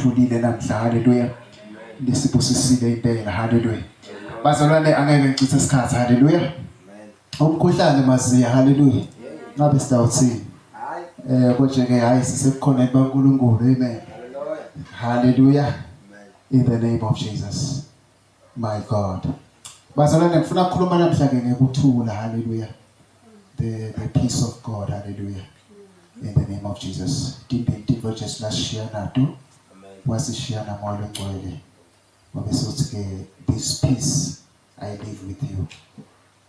Lesitfolile namhla. Hallelujah. Lisibusisile impela. Hallelujah. Bazalwane angeke ngichithe isikhathi. Hallelujah. Umkhuhlane maziya. Hallelujah. Ngabe sitawuthini? Eh konje ke hayi sisebukhona baNkulunkulu. Amen. Hallelujah. In the name of Jesus. My God. Bazalwane ngifuna ukukhuluma namhla ke ngekuthula. Hallelujah. The the peace of God. Hallelujah. In the name of Jesus. Timbili tintfo Jesu lasishiya nato. Wasishiya naMoya loNgcwele. Wabe sothi ke this peace I live with you.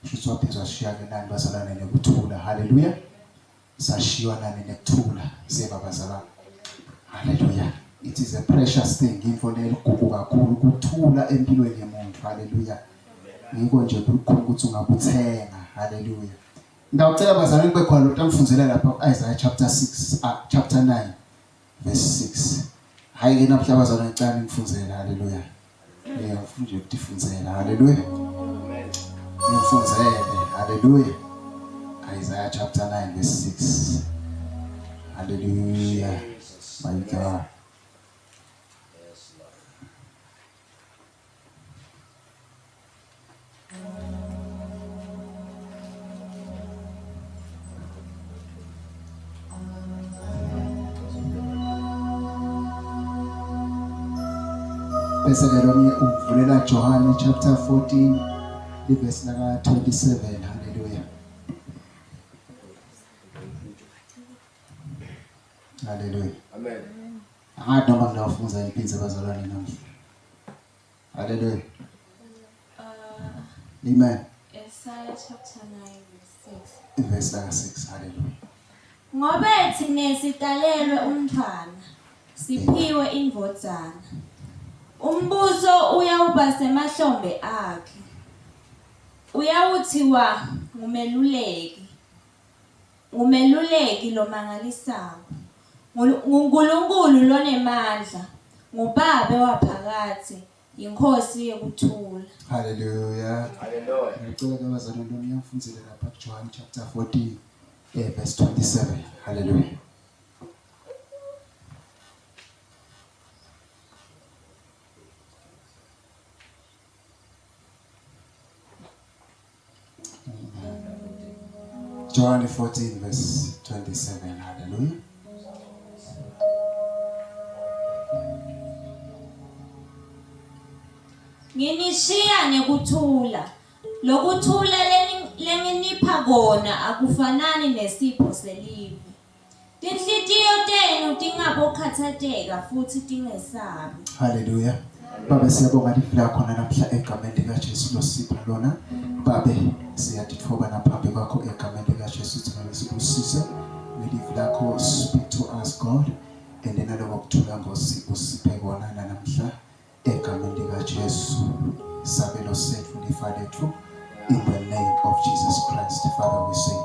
Shuthi waphinde wasishiya ke nani bazalwane nekuthula. Hallelujah. Sashiywa nani nekuthula seba bazalwane. Hallelujah. It is a precious thing into leligugu kakhulu kuthula empilweni yemuntu. Hallelujah. Ngiko nje kukhulu ukuthi ungakuthenga. Hallelujah. Ngiyacela bazalwane kube khona lo ngifundzela lapha ku-Isaiah chapter 6 ah, chapter 9 verse 6. Hayi ke namhla bazalwane ngicela ngifundzele. Hallelujah. Yeah, ngifuna nje ukutifundzela. Hallelujah. Ngifundzele. Hallelujah. Isaiah chapter 9 verse 6. Hallelujah. My God. Bese ke lomnye uvulela Johane chapter 14 livesi laka 27. Hallelujah. Hallelujah. Amen. Angazi noma ngiyawufunza impinzi bazalwane namuhla. Hallelujah. Amen. Isaiah chapter 9 verse 6. Ivesi laka 6. Hallelujah. Ngobe thine sitalelwe umntfwana, siphiwe indvodzana. Umbuso uyawuba semahlombe akhe. Uyawuthiwa ngumeluleki, ngumeluleki lomangalisako, nguNkulunkulu lonemandla, nguBabe waphakadze, yiNkhosi yekuthula. Hallelujah. Hallelujah. Ngicela ke bazalwane noma ngiyafundzele lapha kuJohn chapter 14 eh, verse 27. Hallelujah. John 14 verse 27. Hallelujah. Nginishiya nekuthula. Lokuthula lenginipha kona akufanani nesipho selive. Tinhlitiyo tenu tingabokhatsateka futsi tingesabi. Haleluya. Babe siyabonga livi lakho namhla egameni likaJesu losipha lona. Babe siyatitfoba naphambi kwakho egameni likaJesu ukuthi ngabe sibusise ngelivi lakho speak to us God and then naloko kuthula Nkosi usiphe kona namhla Egameni likaJesu, isabelo sethu lifa lethu. In the name of Jesus Christ, Father, we say,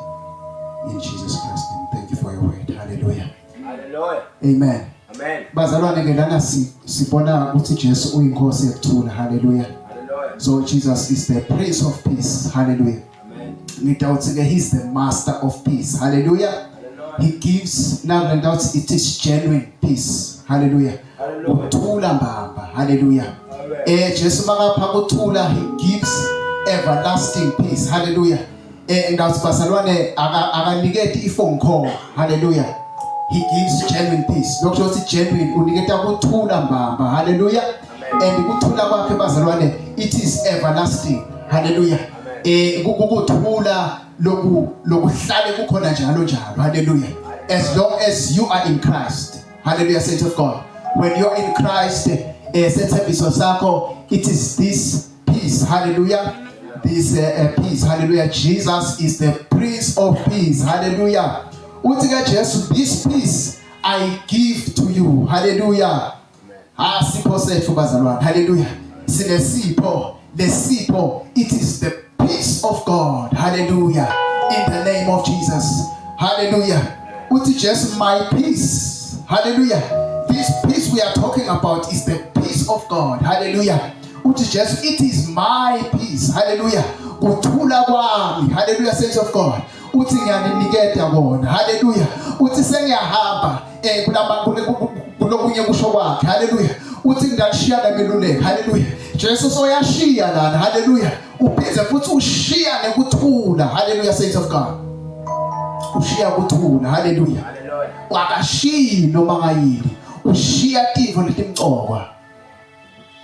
in Jesus Christ's name, thank you for your word. Hallelujah. Hallelujah. Amen. Amen. Bazalwane ke lana sibona ukuthi Jesu uyinkosi yokuthula. Hallelujah. Hallelujah. So Jesus is the prince of peace. Hallelujah. Amen. Ngitawuthi ke he's the master of peace. Hallelujah. Hallelujah. He gives now ngitawuthi it is genuine peace. Hallelujah. Kuthula mbamba. Hallelujah. Eh Jesu makapha kuthula he gives everlasting peace. Hallelujah. Eh ngitawuthi bazalwane akaniketi i-phone call. Hallelujah. He gives genuine peace. Lokho ukuthi genuine uniketa kuthula mbamba. Hallelujah. And kuthula kwakhe bazalwane it is everlasting. Hallelujah. Eh kukuthula loku lokuhlale kukhona njalo njalo. Hallelujah. As long as you are in Christ. Hallelujah saints of God. When you are in Christ, eh sethembiso sakho it is this peace. Hallelujah. This uh, peace. Hallelujah. Jesus is the prince of peace. Hallelujah. Uthi ke Jesu this peace I give to you. Hallelujah. Ah sipho sethu bazalwane. Hallelujah. Sinesipho. Lesipho it is the peace of God. Hallelujah. In the name of Jesus. Hallelujah. Uthi Jesu my peace. Hallelujah. This peace we are talking about is the peace of God. Hallelujah. Uthi Jesu it is my peace. Hallelujah. Kuthula kwami. Hallelujah saints of God. Uthi ngiyaniniketa kona. Hallelujah. Uthi sengiyahamba eh kulama Kulokunye kusho kwakhe. Haleluya. Uthi ngidakushiya nemeluleko. Haleluya. Jesu soyashiya lana. Haleluya. Uphinde futhi ushiya nekuthula. Haleluya saints of God. Ushiya kuthula. Haleluya. Akashiyi noma ngayini. Ushiya tintfo letimcoka.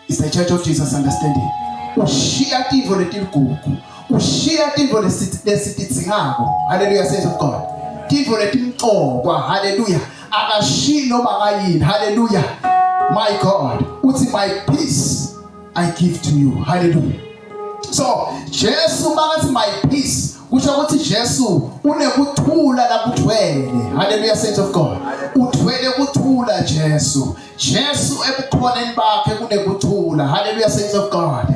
Is the church of Jesus understanding? Ushiya tintfo letiligugu. Ushiya tintfo lesitidzingako. Hallelujah saints of God. Tintfo letimcokwa. Hallelujah. Akashiyi noma ngayini. Hallelujah. My God, uthi my peace I give to you. Hallelujah. So Jesu makathi my peace kusho ukuthi Jesu unekuthula lakuthwele. Hallelujah saints of God. Uthwele kuthula Jesu. Jesu ebukhoneni bakhe kunekuthula. Hallelujah saints of God.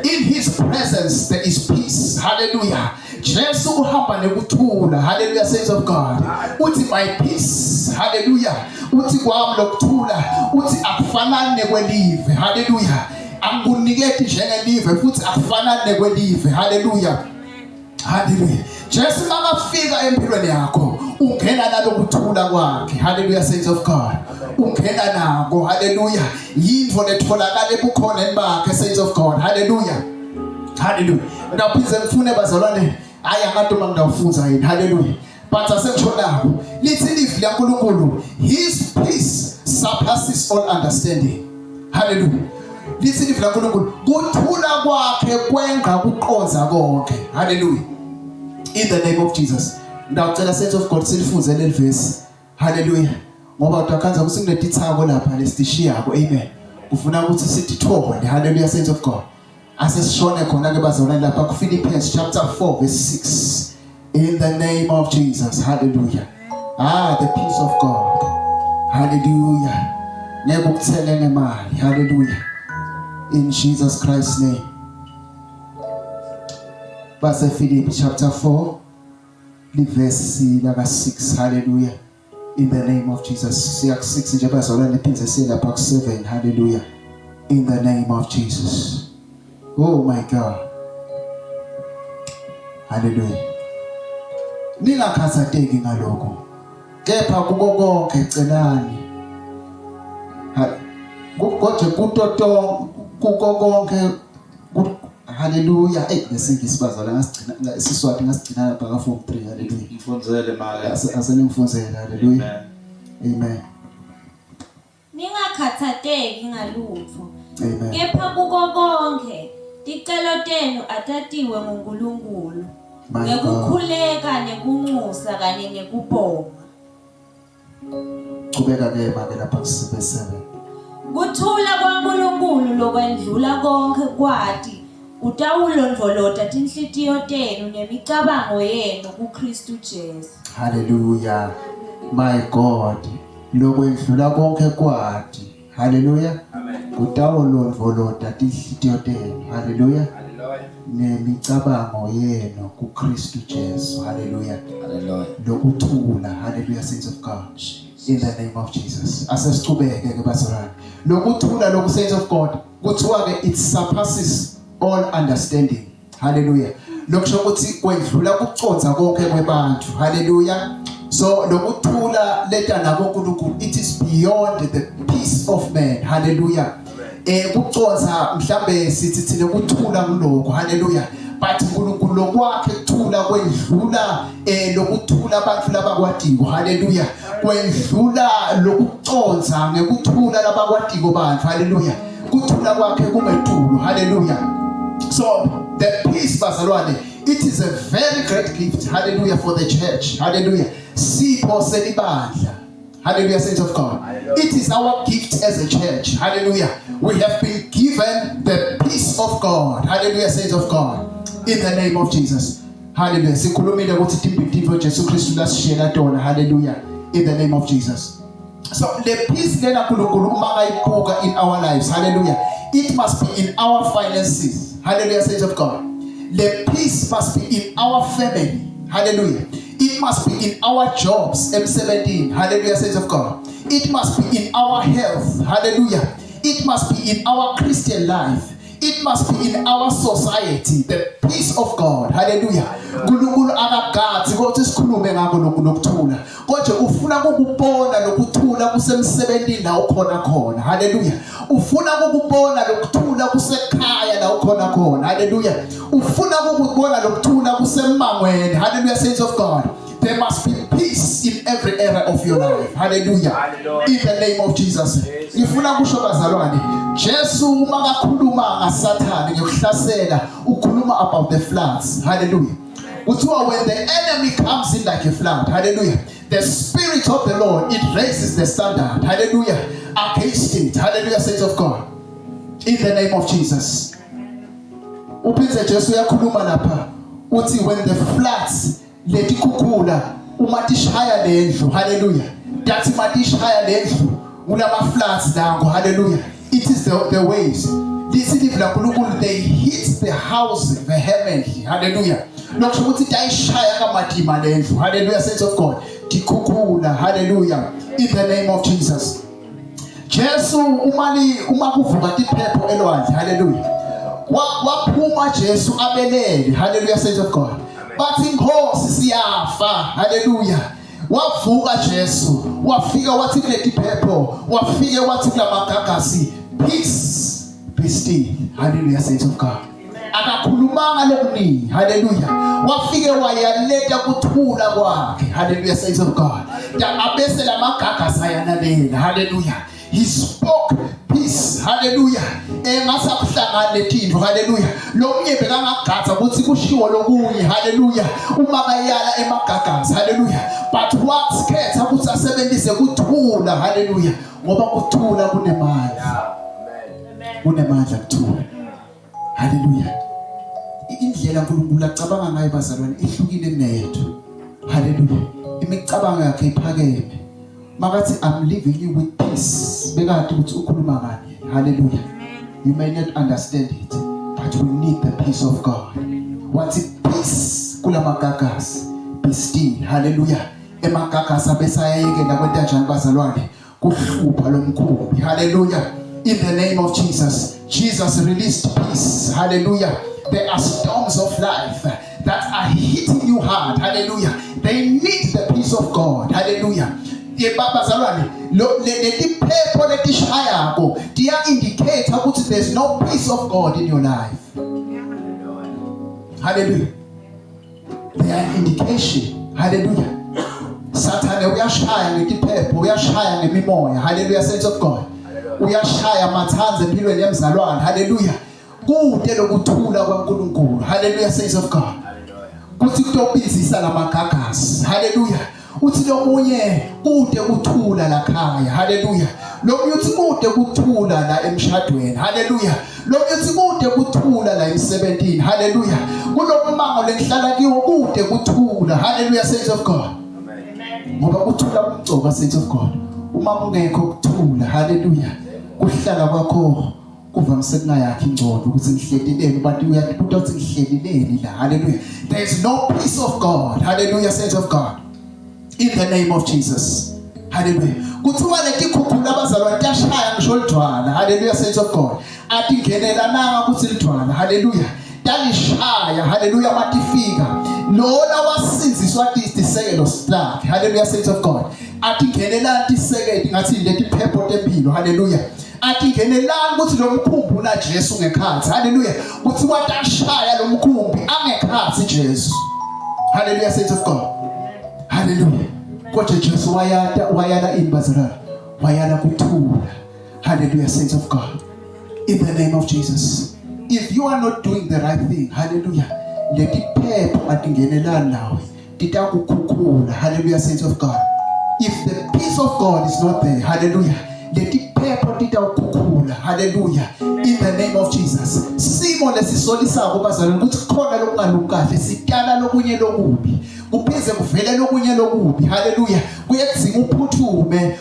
In his presence there is peace. Hallelujah. Jesu uhamba nekuthula. Hallelujah saints of God. Uthi my peace. Hallelujah. Uthi kwami lokuthula uthi akufanani nekwelive. Hallelujah. Angikuniketi njengelive futhi akufanani nekwelive. Hallelujah. Haleluya. Jesu makafika empilweni yakho ungena nalokuthula kwakhe. Haleluya saints of God. Ungena nako. Haleluya. Yintfo letholakala ebukhoneni bakhe saints of God. Haleluya. Haleluya. Ngawuphinde ngifune bazalwane hayi angathi uma ngawufunza yini. Haleluya. But asengisho nako. Lithi livi laNkulunkulu his peace surpasses all understanding. Haleluya. Lithi livi laNkulunkulu kuthula kwakhe kwenga kuqonza konke. Haleluya. In the name of Jesus. Ngiyacela sense of God silifunze leli verse. Haleluya. Ngoba utakhanza ukuthi kunetithako lapha lesitishiyako. Amen. Kufuna ukuthi sithithole. Haleluya saints of God. Asesishone khona ke bazalwane lapha ku Philippians chapter 4 verse 6. In the name of Jesus. Hallelujah. Ah, the peace of God. Hallelujah. Ngeke ukuthenge ngemali. Hallelujah. In Jesus Christ's name. Base Philippi chapter 4 livesi laka 6. Hallelujah. In the name of Jesus. Siya ku 6 nje bazalwane phindze siye lapha ku 7. Hallelujah. In the name of Jesus. Oh my God. Hallelujah. Ningakhathatheki ngalokho. Kepha kuko konke celani. Kodwa kuto kuko konke Hallelujah. Hey nesingisi bazala ngasigcina isiswati ngasigcina lapha ka form 3. Hallelujah. Mfundzele make. Asenimfundzele. Hallelujah. Amen. Ningakhathateki ngalutfo. Amen. Kepha kuko konkhe ticelo tenu atatiwe nguNkulunkulu. My God. Ngekukhuleka nekunxusa kanye nekubonga. Chubeka ke make lapha kusibe 7. Kuthula kwaNkulunkulu lokwendlula konkhe kwati kutawulondvolota tinhlitiyo tenu nemicabango yenu kuKhristu Jesu. Hallelujah. My God. Lokwendlula konke kwati. Hallelujah. Amen. Kutawulondvolota tinhlitiyo tenu. Hallelujah. Hallelujah. Nemicabango yenu kuKristu Jesu. Hallelujah. Hallelujah. Lokuthula. Hallelujah saints of God. In the name of Jesus. Asesichubeke ke bazalwane. Lokuthula loku saints of God kuthiwa ke it surpasses all understanding. Hallelujah. Lokusho ukuthi kwedlula ukucotha konke kwebantu. Hallelujah. So lokuthula leta nako uNkulunkulu it is beyond the peace of man. Hallelujah. Eh kucotha mhlambe sithi thina kuthula kuloko. Hallelujah. But uNkulunkulu lokwakhe kuthula kwedlula eh lokuthula abantu labakwatiko. Hallelujah. Kwedlula lokucotha ngekuthula labakwatiko bantu. Hallelujah. Kuthula kwakhe kungetulu. Hallelujah. So the peace bazalwane it is a very great gift. Hallelujah for the church. Hallelujah. Sipho selibandla. Hallelujah saints of God. It is our gift as a church. Hallelujah. We have been given the peace of God. Hallelujah saints of God. In the name of Jesus. Hallelujah. Sikhulumile ukuthi timbili Jesu Kristu lasishiyela tona. Hallelujah. In the name of Jesus. So the peace lena uNkulunkulu uma kayibuka in our lives. Hallelujah. It must be in our finances. Hallelujah saints of God. The peace must be in our family. Hallelujah. It must be in our jobs, M17. Hallelujah saints of God. It must be in our health. Hallelujah. It must be in our Christian life. It must be in our society the peace of God. Hallelujah. uNkulunkulu akagadzi kodwa sikhulume ngakho lokhu lokuthula. Kodwa ufuna ukubona lokuthula kusemsebenzini la ukhona khona. Hallelujah. Ufuna ukubona lokuthula kusekhaya la ukhona khona. Hallelujah. Ufuna ukubona lokuthula kusemangweni. Hallelujah saints of God. There must be peace in every area of your life. Hallelujah. Hallelujah. In the name of Jesus. Ngifuna kusho bazalwane, Jesu uma kakhuluma ngaSathane ngekuhlasela, ukhuluma about the floods. Hallelujah. Kuthiwa when the enemy comes in like a flood, hallelujah. The spirit of the Lord it raises the standard. Hallelujah. Against it. Hallelujah saints of God. In the name of Jesus. Uphinde Jesu uyakhuluma lapha uthi when the floods letikhukhula uma tishaya lendlu haleluya tathi uma tishaya lendlu kulama floods nango haleluya it is the, the waves lithi live laNkulunkulu they hit the house vehemently haleluya lokho ukuthi tayishaya kamatima lendlu haleluya saints of God tikhukhula haleluya in the name of Jesus Jesu uma li uma kuvuka tiphepho elwandle haleluya waphuma Jesu abelele haleluya saints of God bathi inkosi siyafa haleluya wavuka Jesu wafika wathi kuletiphepho wafike wathi kulamagagasi peace be still haleluya saints of God akakhulumanga lokuningi haleluya wafike wayaleta kuthula kwakhe haleluya saints of God abese lamagagasi ayanalela haleluya he spoke peace haleluya engasakuhlangana letintfo haleluya lomunye bekangagadza ukuthi kushiwo lokunye haleluya uma kayala emagagasi haleluya but wasikhetha ukuthi asebenzise kuthula haleluya ngoba kuthula kunemandla kunemandla kuthula Haleluya. Indlela uNkulunkulu acabanga ngayo bazalwane ihlukile kuneyethu. Haleluya. Imicabango yakhe iphakeme. Makathi I'm leaving you with peace. Bekade ukuthi ukhuluma ngani. Haleluya. You may not understand it, but we need the peace of God. Wathi peace kulamagagasi. Be still. Haleluya. Emagagasi abesayayekela kwenta njani bazalwane? kuhlupha lomkhumbi haleluya in the name of Jesus Jesus released peace hallelujah there are storms of life that are hitting you hard hallelujah they need the peace of God hallelujah bazalwane letiphepho letishayako tiya indicate ukuthi there's no peace of God in your life hallelujah They are indication. Hallelujah. Sathane uyashaya ngetiphepho, uyashaya ngemimoya. Hallelujah saints of God. Uyashaya mathanze empilweni yemzalwane. Hallelujah. Kude lokuthula kwaNkulunkulu. Hallelujah saints of God. Kuthi kutobizisa lamagagasi. Hallelujah. Uthi lomunye kude kuthula la khaya. Haleluya. Lomunye uthi kude kuthula la emshadweni. Haleluya. Lomunye uthi kude kuthula la emsebenzini. Haleluya. Kulommango lengihlala kiwo kude kuthula. Haleluya saints of God. Amen. Ngoba kuthula kumgcoka saints of God. Uma kungekho kuthula, haleluya. Kuhlala kwakho kuvamise kungayakhi ingcondo ukuthi ngihlelileni abantu uyakubuta ukuthi ngihlelileni la haleluya there is no peace of God haleluya saints of God in the name of Jesus haleluya kuthiwa letikhukhula abazalwane tashaya ngisho lidvwala haleluya saints of God atingenelananga ukuthi lidvwala haleluya talishaya haleluya matifika lona wasinziswa tisekelo sakhe haleluya saints of God atingenelani tisekelo ngathi leti phepho tempilo haleluya athi ngenelani ukuthi lo mkhumbi una Jesu ngekhathi haleluya kuthi watashaya lo mkhumbi angekhathi Jesu haleluya saints of God haleluya kodwa Jesu wayata wayala ini bazalwane wayala kuthula haleluya saints of God in the name of Jesus if you are not doing the right thing haleluya letiphepho atingenelani nawe titakukhukhula hallelujah saints of God if the peace of God is not there hallelujah letiphepho titawukhukhula hallelujah in the name of Jesus simo lesisolisako bazalwane ukuthi khona lokungalungi kahle sitala lokunye lokubi kuphinde kuvele lokunye lokubi hallelujah kuyedzinga uphuthume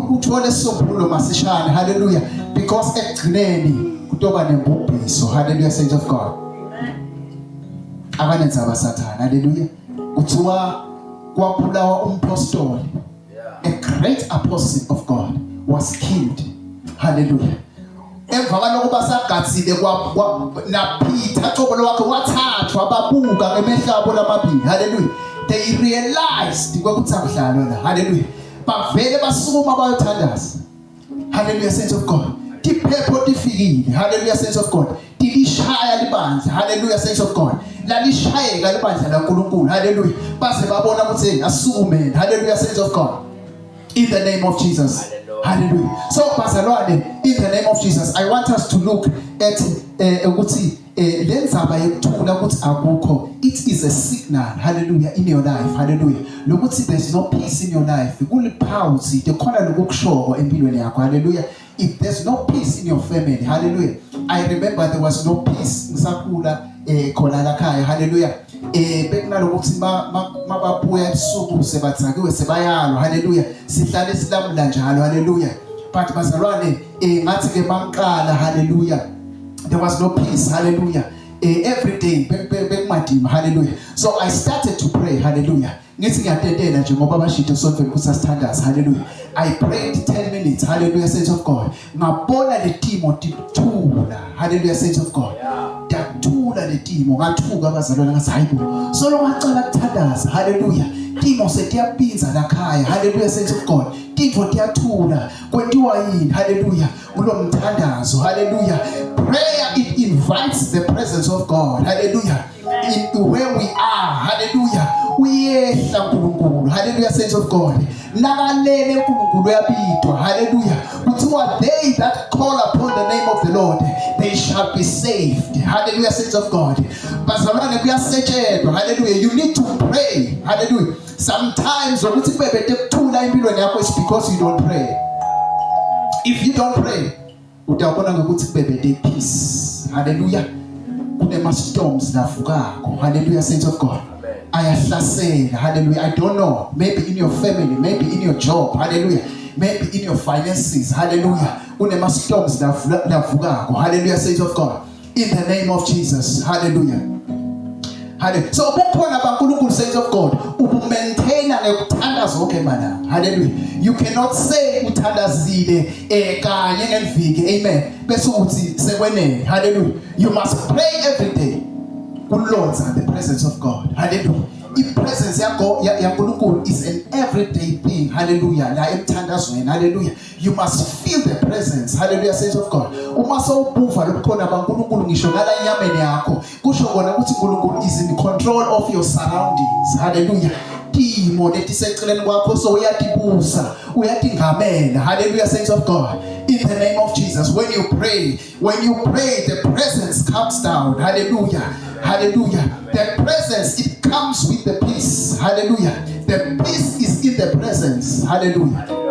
uthole isisombululo masishane hallelujah because ekugcineni kutoba nembubhiso hallelujah saints of God akanenzaba sathana haleluya kuthiwa kwabulawa umpostoli a great apostle of God was killed haleluya Emva kwaloko basagatsile kwa, kwa naPeter cobo lwakhe wathathwa babuka ngemehlo abo lamabili. Hallelujah. They realized kwekuthi akudlalwa la. Hallelujah. Bavele basukuma bayothandaza. Hallelujah saints of God. Tiphepho tifikile. Hallelujah saints of God. Tilishaya libandla. Hallelujah saints of God. Lalishayeka libandla laNkulunkulu. Hallelujah. Baze babona ukuthi asukume. Hallelujah saints of God. In the name of Jesus. Hallelujah. So bazalwane in the name of Jesus I want us to look at eh, ukuthi eh, lenzaba yekuthula ukuthi akukho it is a signal hallelujah in your life hallelujah lokuthi there's no peace in your life kuliphawu zide khona lokukushoko empilweni yakho hallelujah if there's no peace in your family hallelujah i remember there was no peace ngisakhula eh khona la khaya hallelujah eh bekunalokuthi mababuya ebusuku sebadzakiwe sebayalwa hallelujah sihlale silamula njalo hallelujah but bazalwane eh ngathi ke mangiqala hallelujah there was no peace hallelujah eh every day bekumadima hallelujah so i started to pray hallelujah ngithi ngiyatetela nje ngoba bashito esontweni ukuthi asithandaze hallelujah i prayed 10 minutes hallelujah saints of god ngabona letimo tithula hallelujah saints of god dathula letimo ngathuka abazalwane ngathi hayibo solo ngacala kuthandaza hallelujah timo setiyapinza lakhaya hallelujah saints of god tintfo tiyathula kwentiwa yini hallelujah kulomthandazo hallelujah prayer it invites the presence of god hallelujah in where we are hallelujah uyehla uNkulunkulu hallelujah saints of God nakalele uNkulunkulu uyabidwa hallelujah kuthiwa they that call upon the name of the Lord they shall be saved hallelujah saints of God bazalwane kuyasetshenzwa hallelujah you need to pray hallelujah sometimes ukuthi kube bete kuthula empilweni yakho is because you don't pray if you don't pray utawubona ngokuthi kube bete peace hallelujah kunema storms lavukako hallelujah saints of God ayahlasela hallelujah i don't know maybe in your family maybe in your job hallelujah maybe in your finances hallelujah kunema storms lavukako hallelujah saints of God in the name of Jesus hallelujah hallelujah so ubukhona baNkulunkulu saints of God ubumaintaina ngokuthandaza zonke malanga hallelujah you cannot say uthandazile eh kanye ngeliviki amen bese uthi sekwenele hallelujah you must pray every day kulonza the presence of God hallelujah i-presence yakho yaNkulunkulu is an everyday thing hallelujah la emthandazweni hallelujah You must feel the presence. Hallelujah saints of God. Uma sowubuva lobukhona baNkulunkulu ngisho nala enyameni yakho, kusho kona ukuthi uNkulunkulu is in control of your surroundings. Hallelujah. Timo letiseceleni kwakho so uyatibusa, uyatingamela. Hallelujah saints of God. In the name of Jesus, when you pray, when you pray the presence comes down. Hallelujah. Hallelujah. The presence it comes with the peace. Hallelujah. The peace is in the presence. Hallelujah.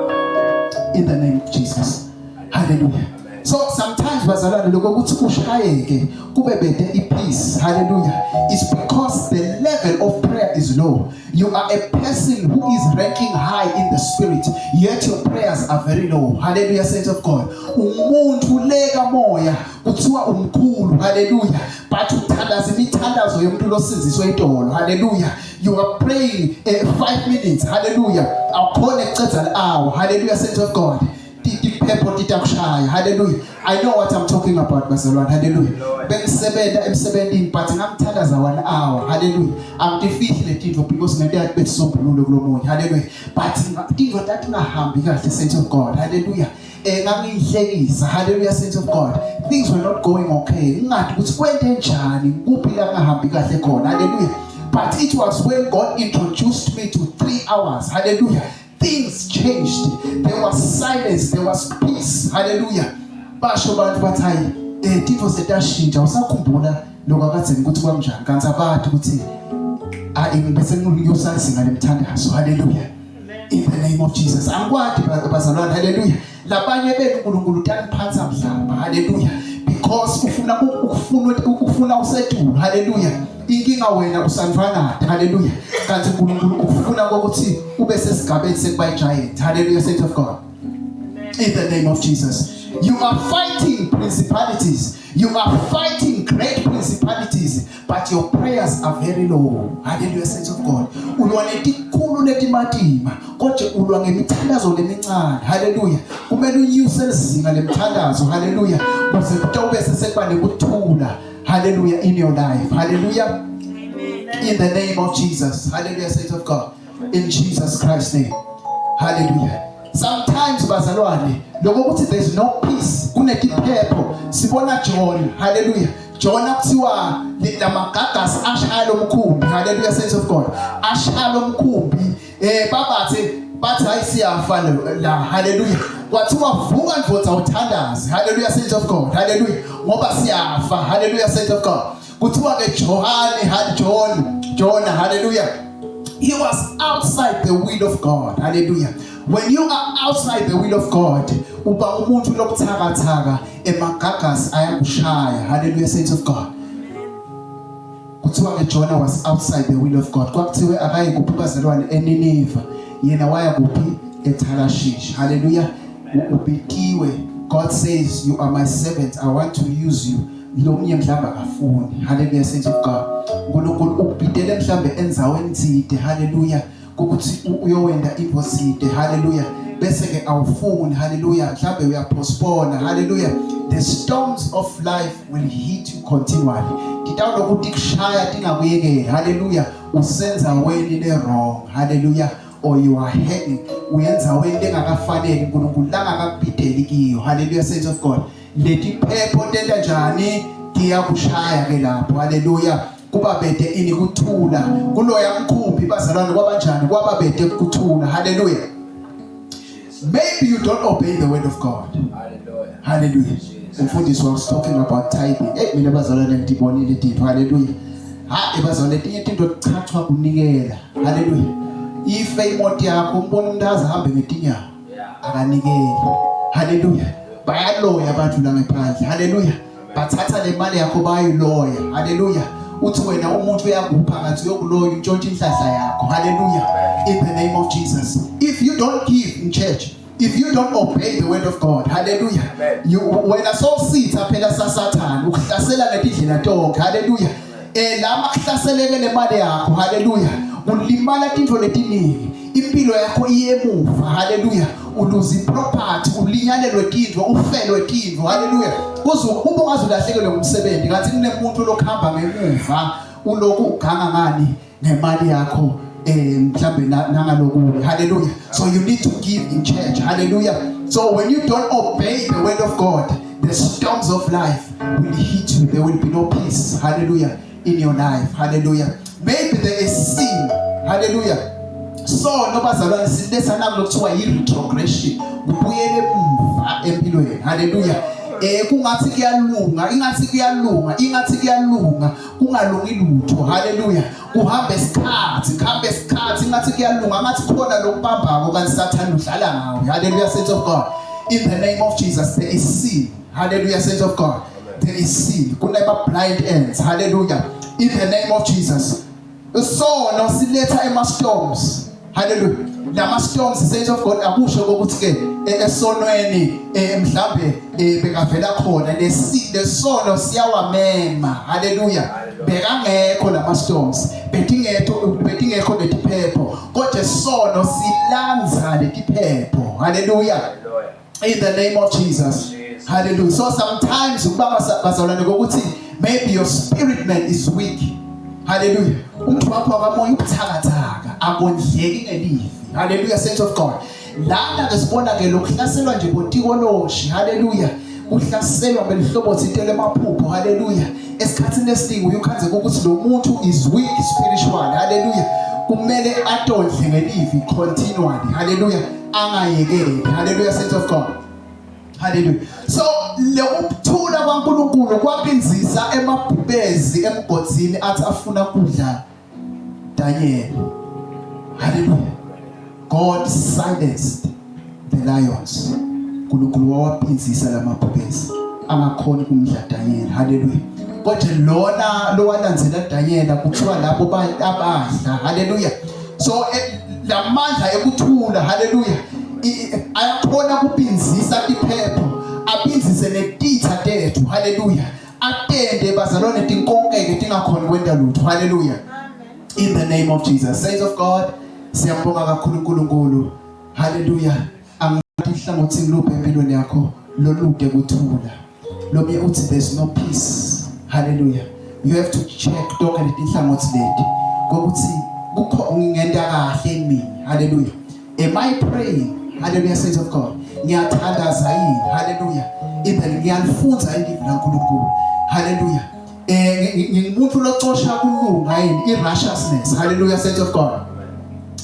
In the name of Jesus. Hallelujah. So sometimes bazalwane lokho ukuthi ushayeke kube bede ipeace. Hallelujah. It's because the level of prayer is low. You are a person who is ranking high in the spirit, yet your prayers are very low. Hallelujah, saints of God. Umuntu leka moya kuthiwa umkhulu. Hallelujah. But uthandaza imithandazo yomuntu losinziswe idolo. Hallelujah. You are praying 5 minutes. Hallelujah. Awukhona ekucedza hour. Hallelujah, saints of God. Tiphepho titakushaya. Hallelujah. I know what I'm talking about bazalwane. Hallelujah. Bengisebenza emsebenzini but ngamthandaza 1 hour. Hallelujah. Angitifihli letintfo because ngento yathi besisombululo kulomunye. Hallelujah. But tintfo tatingahambi kahle saints of God. Hallelujah. Eh ngangihlekisa. Hallelujah saints of God. Things were not going okay. Ngingathi ukuthi kwente njani kuphi la ngahambi kahle khona. Hallelujah. But it was when God introduced me to 3 hours. Hallelujah. Things changed. There was silence, there was peace. Hallelujah. Basho abantu bathi hayi eh tintfo setashintsha usakhumbula lokho akadzeni ukuthi kwakunjani kanti abathi ukuthi ayi ngibese ngiyosa izinga lemthandazo. Hallelujah. In the name of Jesus. Angikwadi bazalwane. Hallelujah. Labanye benu uNkulunkulu utaniphatha mhlamba. Hallelujah. Because ufuna ukufuna ukufuna usetulu. Hallelujah. Inkinga wena usantwana. Hallelujah. Kanti uNkulunkulu ufuna ukuthi ube sesigabeni sekuba giant. Hallelujah saint of God. In the name of Jesus. You are fighting principalities. You are fighting great principalities, but your prayers are very low. Hallelujah, saints of God. Ulwa netikhulu netimatima, kodwa ulwa ngemithandazo lemincane. Hallelujah. Kumele unyuse lizinga lemthandazo. Hallelujah. Kuze kutawube sesekuba nekuthula. Hallelujah in your life. Hallelujah. Amen. In the name of Jesus. Hallelujah, saints of God. In Jesus Christ's name. Hallelujah. Sometimes bazalwane lokho ukuthi there's no peace kunetiphepho sibona John hallelujah John kuthiwa lamagagasi ashaya lomkhumbi hallelujah saints of God ashaya lomkhumbi eh babathe bathi hayi siyafa la hallelujah kwathiwa vuka ndvodza uthandaze hallelujah saints of God hallelujah ngoba siyafa hallelujah saints of God kuthiwa ke Johane had John Jonah hallelujah he was outside the will of God hallelujah when you are outside the will of God uba umuntu lokuthakathaka emagagasi ayakushaya hallelujah saints of God kuthiwa ke Jonah was outside the will of God kwakuthiwe akaye kuphi bazalwane eNiniva yena waya kuphi eTarashish hallelujah ubitiwe God says you are my servant I want to use you lo mnye mhlawumbe akafuni haleluya saints of God uNkulunkulu ukubhidele mhlawumbe enzaweni thide haleluya ukuthi uyowenda into thide haleluya bese ke awufuni haleluya mhlawumbe uyapostpone haleluya the storms of life will hit you continually titawuloku tikushaya tingakuyekeli haleluya usenza weni le wrong haleluya or you are hanging uyenza wento engakafaneli uNkulunkulu langakakubhideli kiyo haleluya saints of God letiphepho tenta njani tiyakushaya ke lapho haleluya kuba bede ini kuthula kuloya mkhumbi bazalwane kwabanjani kwaba bede kuthula haleluya maybe you don't obey the word of God hallelujah hallelujah umfundisi was talking about tithing hey mina bazalwane ngibonile izinto haleluya ha ebazalwane etinye izinto tichachwa kunikela haleluya ife imoto yakho umbona umuntu azihambe ngetinyawo akanikeli haleluya bayaloya abantu la ngaphandle haleluya bathatha le mali yakho bayiloya haleluya uthi wena umuntu uyakupha ngathi uyokuloya untshontsha inhlahla yakho haleluya in the name of Jesus if you don't give in church if you don't obey the word of God haleluya you wena sowusitha phela sasathana ukuhlasela ngetindlela tonke haleluya eh lama kuhlaseleke le mali yakho haleluya ulimala tintfo letiningi impilo yakho iyemuva haleluya uluze iproperty ulinyalelwe tintfo ufelwe tintfo haleluya kuze uma ungaze ulahlekelwe ngumsebenzi kanti kunemuntu lokuhamba ngemuva uloku uganga ngani ngemali yakho eh mhlambe nangalokubi haleluya so you need to give in church hallelujah so when you don't obey the word of God the storms of life will hit you there will be no peace hallelujah in your life hallelujah maybe there is sin hallelujah so nobazalwane siletha naku lokuthiwa yi-retrogression kubuyele emuva empilweni hallelujah eh kungathi kuyalunga ingathi kuyalunga ingathi kuyalunga kungalungi lutho haleluya kuhambe isikhathi kuhambe isikhathi ngathi kuyalunga ngathi khona lokubambako kanti sathane udlala ngawe haleluya saints of God in the name of Jesus there is sin haleluya saints of God there is sin kunema blind ends haleluya in the name of Jesus isono siletha ema storms haleluya lama storms saints of God akusho ukuthi ke e, esonweni e, mhlambe e, bekavela khona lesi lesono siyawamema haleluya bekangekho lama storms betingekho betingekho letiphepho kodwa isono silanza letiphepho haleluya in the name of Jesus hallelujah so sometimes ukuba bazalwane kokuthi maybe your spirit man is weak hallelujah umuntu wakho wakamoya ubuthakathaka akondleki ngelivi hallelujah saints of God lana ke sibona ke lokuhlaselwa nje botikoloshi hallelujah kuhlaselwa ngelihlobo thinte lemaphupho hallelujah esikhathini esiningi uyukhanze ukuthi lo muntu is weak spiritually hallelujah kumele atondle ngelivi continually hallelujah angayekeli hallelujah saints of God hallelujah so lokuthula kwaNkuluNkulu kwapinzisa emabhubezi emgodzini athi afuna kudla Daniel hallelujah God silenced the lions uNkulunkulu wawapinzisa lamabhubezi angakhona kumdla Daniel hallelujah kodwa lona lowalandzela Daniel kuthiwa labo abadla hallelujah so eh, lamandla ekuthula haleluya ayakhona kupinzisa tiphepho Abindzise netitha tethu. Hallelujah. Atende bazalwane tinkonkeke tingakhoni kwenta lutho. Hallelujah. In the name of Jesus. Saints of God, siyambonga kakhulu uNkulunkulu. Hallelujah. Angathi hlangothini luphi empilweni yakho lolude kuthula. Lomye uthi there's no peace. Hallelujah. You have to check tonke letinhlangothi leti kokuthi kukho ngingenta kahle mina. Hallelujah. Am I praying? Hallelujah saints of God. Ngiyathandaza yini? Hallelujah. Even ngiyalifunza ilivi laNkulunkulu. Hallelujah. Eh ngingumuntu locosha kulunga yini? I-righteousness. Hallelujah saints of God.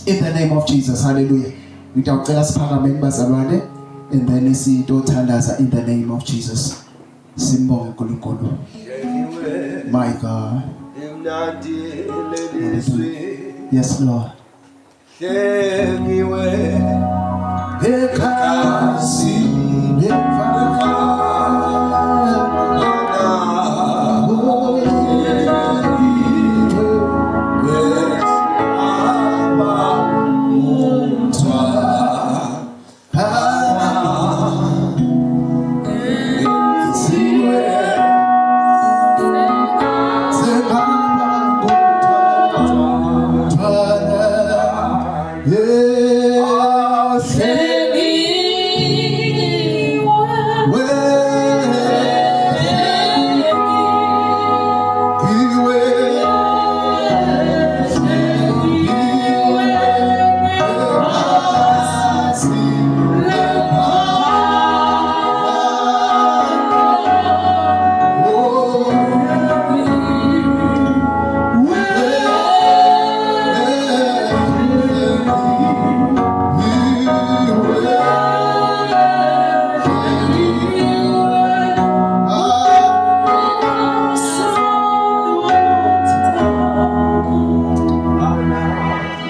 In the name of Jesus. Hallelujah. Ngitawucela siphakameni bazalwane and then sitothandaza in the name of Jesus. Simbonge uNkulunkulu. My God. Limnandi lelizwi. Yes Lord. Hlengiwe ekhasi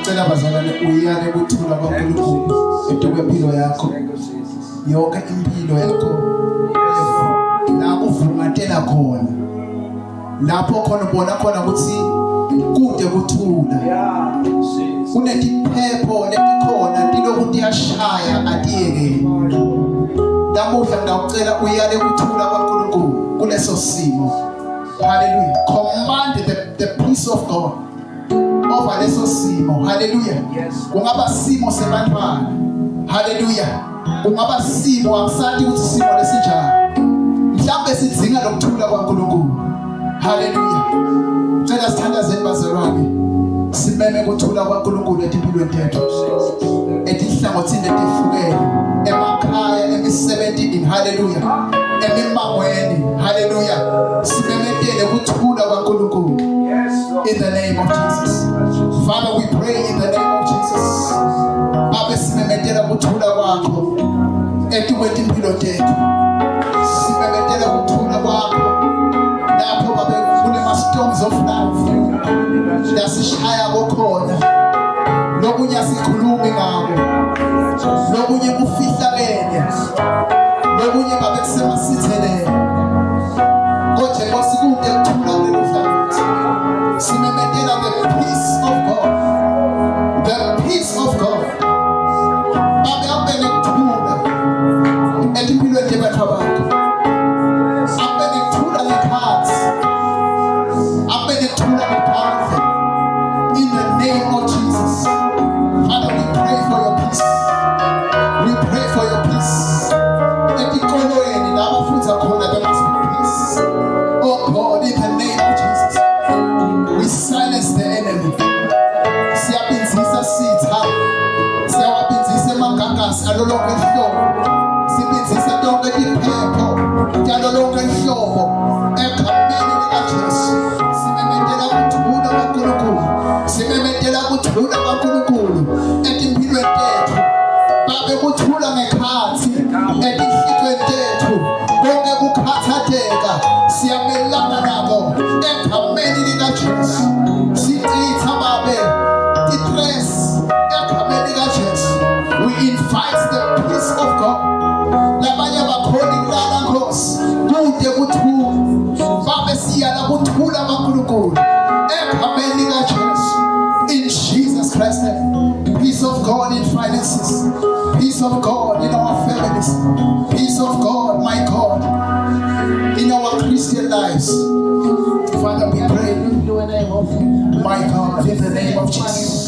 Cela bazalwane uyale kuthula kwaNkulunkulu etukwempilo yakho yonke impilo yakho la kuvungatela khona lapho khona ubona khona ukuthi kude kuthula kunetiphepho letikhona tilokhu tiyashaya atiyekeli namuhla ngiyawucela uyale kuthula kwaNkulunkulu kuleso simo hallelujah command the, the peace of God over leso simo haleluya kungaba simo sebantwana haleluya kungaba simo akusathi ukuthi simo lesinjani mhlawumbe sidzinga lokuthula kwaNkulunkulu haleluya cela sithandazeni bazalwane simeme ukuthula kwaNkulunkulu etimpilweni tethu etinhlangothini letihlukene emakhaya emisebentini haleluya emimangweni haleluya simemetele ukuthula kwaNkulunkulu in the name of Jesus Father we pray in the name of Jesus babe simemetela ukuthula kwakho etukwetimpilo tethu simemetela ukuthula kwakho lapho babe kunema storms of life lasishaya kokhona lokunye asikhulumi ngako lokunye kufihlakele lokunye babe kusemasitheleni kodwa Nkosi kude kuthula kulolu hlangothi simemetela the peace of God the peace of God babe abe nekuthula etimpilweni tebathu bakho abe nekuthula ngekhatsi abe nekuthula ngaphandle in the name of Jesus Father we pray for your peace we pray for your peace etikolweni la bafundza khona there must be peace oh God in the name of Jesus we silence the enemy siyabinzisa sitha siyawabinzisa emagagasi alo lonke ihlobo sibinzisa tonke tiphepho talo lonke ihlobo egameni likaJesu simemetela ukuthula kwaNkulunkulu simemetela ukuthula kwaNkulunkulu etimpilweni tethu babe kuthula ngekhathi etinhlitweni tethu konke kukhathatheka siyamelana nako egameni likaJesu sichitha babe tistress egameni likaJesu we invite the peace of God labanye abakhoni kulala Nkosi kude kuthula babe siyala kuthula kaNkulunkulu egameni likaJesu in Jesus Christ name peace of God in finances peace of God in our families peace of God my God. lives. Father, we pray, my God, in the name of Jesus.